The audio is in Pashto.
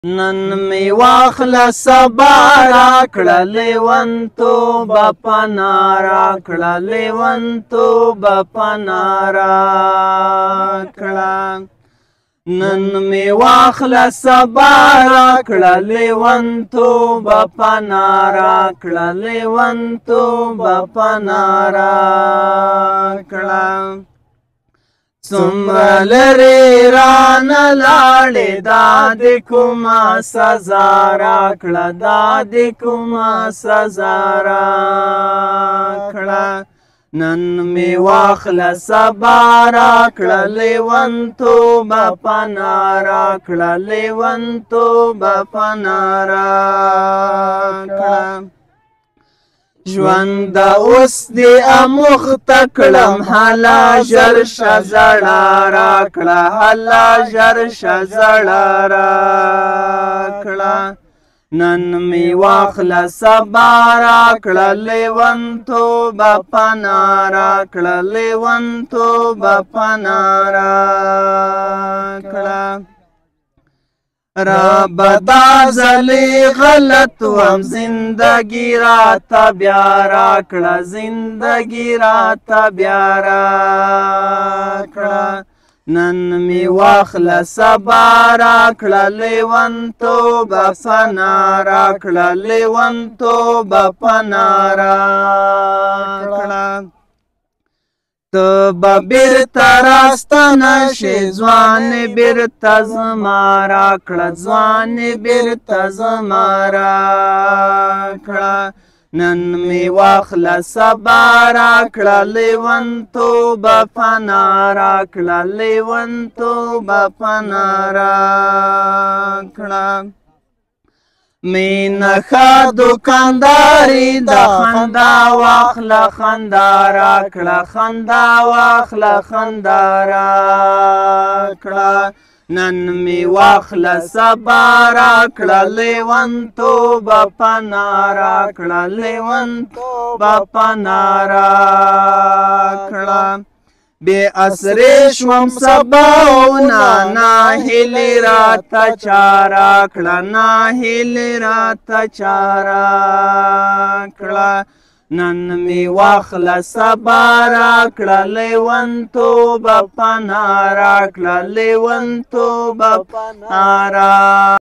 نن می واخله سبا راکړه لیونتوب پنا راکړه، لیونتوب پنا راکړه. نن می واخله سبا راکړه لیونتوب پنا راکړه، لیونتوب پنا راکړه. څومره لرې رانه لاړې، دا د کومه سزا راکړه، دا د کومه سزا راکړه. نن می واخله سبا راکړه لیونتوب پنا راکړه، لیونتوب پنا راکړه. ژوند اوس دی اموخت کړم، هلا ژر شزړه راکړه، هلا ژر شزړه راکړه. نن می واخله سبا راکړه لیونتوب پنا راکړه، لیونتوب پنا راکړه. رب دا ځلې غلط وم، زندگی راته بیا راکړه، زندگی راته بیا راکړه. نن می واخله سبا راکړه لیونتوب پنا راکړه، لیونتوب پنا راکړه. ته به بیرته راستنه شې، ځوان بیرته زما راکړه، ځوان بیرته زما راکړه. نن می واخله سبا راکړه لیونتوب پنا راکړه، لیونتوب پنا راکړه. مینه ښه دکانداري د خندا واخله خندا راکړه، خندا واخله خندا راکړه. نن می واخله سبا راکړه لیونتوب پنا راکړه، لیونتوب پنا راکړه. بے اسرې شوم سباونا، ناهیلې راته چا راکړه، ناهیلې راته چا راکړه. نن می واخله سبا راکړه لیونتوب پنا راکړه، لیونتوب پنا راکړه.